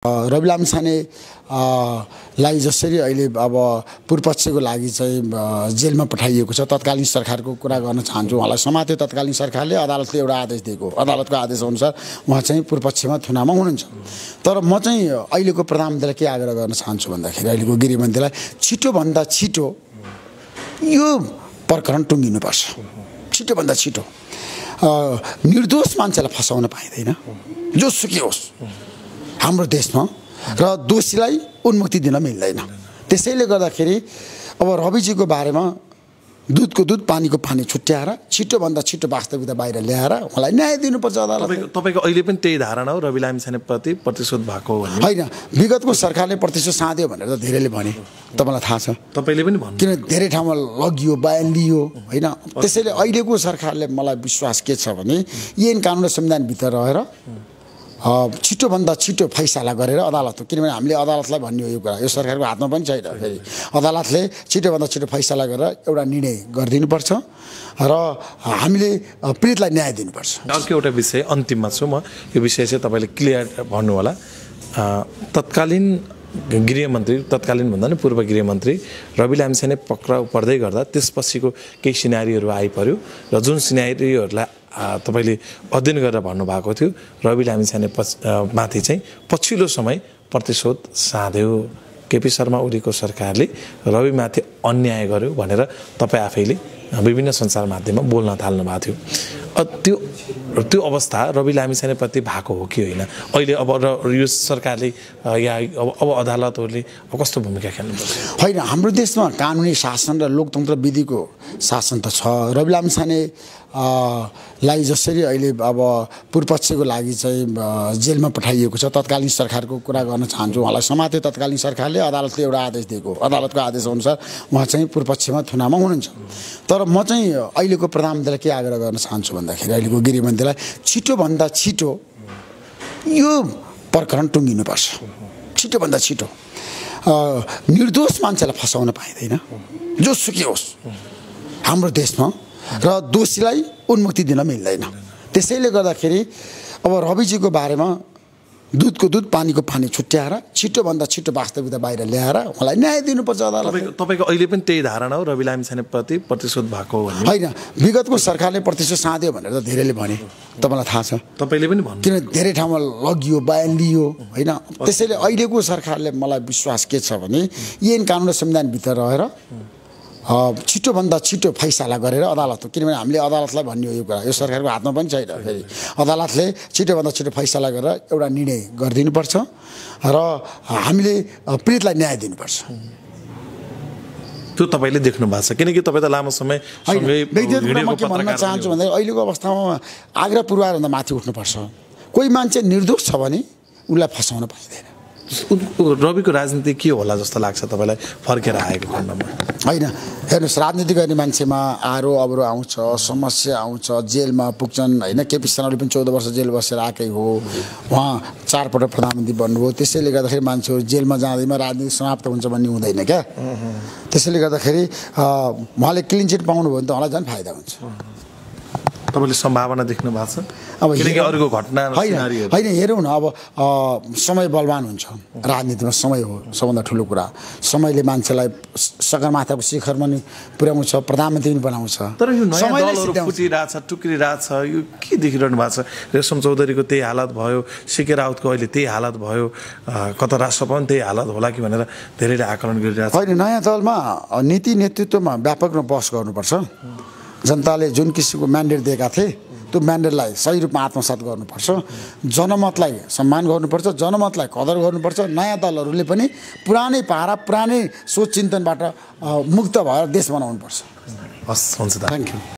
रवि लामिछाने लाई जसरी अहिले अब पूर्वपक्षको लागि चाहिँ जेलमा पठाइएको छ। तत्कालीन सरकारको कुरा गर्न चाहन्छु। उहाँलाई समात्यो तत्कालीन सरकारले। अदालतले एउटा आदेश दिएको, अदालतको आदेश अनुसार उहाँ चाहिँ पूर्वपक्षमा थुनामा हुनुहुन्छ। तर म चाहिँ अहिलेको प्रधानमन्त्रीलाई के आग्रह गर्न चाहन्छु भन्दाखेरि अहिलेको गृहमन्त्रीलाई छिटोभन्दा छिटो यो प्रकरण टुङ्गिनुपर्छ। छिटोभन्दा छिटो निर्दोष मान्छेलाई फसाउन पाइँदैन, जोसुकै होस् हाम्रो देशमा, र दोषीलाई उन्मुक्ति दिन मिल्दैन। त्यसैले गर्दाखेरि अब रविजीको बारेमा दुधको दुध पानीको पानी छुट्याएर छिटोभन्दा छिटो वास्तविकता बाहिर ल्याएर उहाँलाई न्याय दिनुपर्छ। अदालतले तपाईको अहिले पनि त्यही धारणा हो रवि लामिछानेप्रति प्रतिशोध भएको हो भन्ने? होइन, विगतको सरकारले प्रतिशोध साध्यो भनेर त धेरैले भने, तपाईँलाई थाहा छ। तपाईँले पनि भन्नु, किन धेरै ठाउँमा लगियो, बयान लियो होइन। त्यसैले अहिलेको सरकारले मलाई विश्वास के छ भने ऐन कानुन र संविधानभित्र रहेर छिटोभन्दा छिटो फैसला गरेर अदालत, किनभने हामीले अदालतलाई भन्ने हो यो कुरा, यो सरकारको हातमा पनि छैन। फेरि अदालतले छिटोभन्दा छिटो फैसला गरेर एउटा निर्णय गरिदिनुपर्छ र हामीले पीडितलाई न्याय दिनुपर्छ। अर्को एउटा विषय अन्तिममा छु म, यो विषय चाहिँ तपाईँले क्लियर भन्नु होला। तत्कालीन गृहमन्त्री, तत्कालीन भन्दा नि पूर्व गृहमन्त्री रवि लामिछाने पक्राउ पर्दै गर्दा त्यसपछिको केही सिनारीहरू आइपर्यो र जुन सिनारीहरूलाई तपाईँले अध्ययन गरेर भन्नुभएको थियो रवि लामिछाने माथि चाहिँ पछिल्लो समय प्रतिशोध साध्यो, केपी शर्मा ओलीको सरकारले रविमाथि अन्याय गर्यो भनेर तपाईँ आफैले विभिन्न सञ्चार माध्यममा बोल्न थाल्नु भएको थियो। त्यो अवस्था रवि लामिछानेप्रति भएको हो कि होइन? अहिले अब यो सरकारले या अब अदालतहरूले कस्तो भूमिका खेल्नुपर्छ? होइन, हाम्रो देशमा कानुनी शासन र लोकतन्त्र विधिको शासन त छ। रवि लामिछाने लाई जसरी अहिले अब पूर्वपक्षको लागि चाहिँ जेलमा पठाइएको छ। तत्कालीन सरकारको कुरा गर्न चाहन्छु। उहाँलाई समात्यो तत्कालीन सरकारले। अदालतले एउटा आदेश दिएको, अदालतको आदेश अनुसार उहाँ चाहिँ पूर्वपक्षमा थुनामा हुनुहुन्छ। तर म चाहिँ अहिलेको प्रधानमन्त्रीलाई के आग्रह गर्न चाहन्छु भन्दाखेरि अहिलेको गृहमन्त्रीलाई छिटोभन्दा छिटो यो प्रकरण टुङ्गिनुपर्छ। छिटोभन्दा छिटो निर्दोष मान्छेलाई फसाउन पाइँदैन, जोसुकै होस् हाम्रो देशमा, र दोषीलाई उन्मुक्ति दिन मिल्दैन। त्यसैले गर्दाखेरि अब रविजीको बारेमा दुधको दुध पानीको पानी छुट्याएर छिटोभन्दा छिटो वास्तविकता बाहिर ल्याएर उहाँलाई न्याय दिनुपर्छ। अदालतले तपाईँको अहिले पनि त्यही धारणा हो रवि लामिछानेप्रति प्रतिशोध भएको हो भन्ने? होइन, विगतको सरकारले प्रतिशोध साध्यो भनेर त धेरैले भने, तपाईँलाई थाहा छ। तपाईँले पनि भन्नु, किन धेरै ठाउँमा लगियो, बयान लियो होइन। त्यसैले अहिलेको सरकारले मलाई विश्वास के छ भने ऐन कानुन र संविधानभित्र रहेर छिटोभन्दा छिटो फैसला गरेर अदालत, किनभने हामीले अदालतलाई भन्ने हो यो कुरा, यो सरकारको हातमा पनि छैन। फेरि अदालतले छिटोभन्दा छिटो फैसला गरेर एउटा निर्णय गरिदिनुपर्छ र हामीले पीडितलाई न्याय दिनुपर्छ। त्यो तपाईँले देख्नु भएको छ, किनकि तपाईँ त लामो समय म के भन्न चाहन्छु भन्दा अहिलेको अवस्थामा आग्रह पूर्वानुभन्दा माथि उठ्नुपर्छ। कोही मान्छे निर्दोष छ भने उसलाई फसाउन पाइँदैन। रविको राजनीति के होला जस्तो लाग्छ तपाईँलाई फर्केर आएको खण्डमा? होइन, हेर्नुहोस्, राजनीति गर्ने मान्छेमा आरो अबरो आउँछ, समस्या आउँछ, जेलमा पुग्छन् होइन। केपी शर्माले पनि 14 वर्ष जेल बसेर आएकै हो। उहाँ 4 पटक प्रधानमन्त्री बन्नुभयो। त्यसैले गर्दाखेरि मान्छेहरू जेलमा जाँदैमा राजनीति समाप्त हुन्छ भन्ने हुँदैन क्या। त्यसैले गर्दाखेरि उहाँले क्लिन चिट पाउनुभयो भने त उहाँलाई झन् फाइदा हुन्छ। तपाईँले सम्भावना देख्नु भएको छ? अब किनकि अरूको घटना होइन, हेरौँ न, अब समय बलवान हुन्छ। राजनीतिमा समय हो सबभन्दा ठुलो कुरा। समयले मान्छेलाई सगरमाथाको शिखरमा नि पुर्याउँछ, प्रधानमन्त्री पनि बनाउँछ। तर यो नयाँ दलहरू फुटिरहेछ, टुक्रिरहेछ, यो के देखिरहनु भएको छ? रेशम चौधरीको त्यही हालत भयो, सिके राउतको अहिले त्यही हालत भयो, कता राष्ट्रपति पनि त्यही हालत होला कि भनेर धेरैले आकलन गरिरहेछ। होइन, नयाँ दलमा नीति नेतृत्वमा व्यापक रूपमा बहस गर्नुपर्छ। जनताले जुन किसिमको म्यान्डेट दिएका थिए त्यो म्यान्डेटलाई सही रूपमा आत्मसात गर्नुपर्छ। जनमतलाई सम्मान गर्नुपर्छ, जनमतलाई कदर गर्नुपर्छ। नयाँ दलहरूले पनि पुरानै पारा, पुरानै सोच चिन्तनबाट मुक्त भएर देश बनाउनुपर्छ। हस्, हुन्छ, थ्याङ्क यू।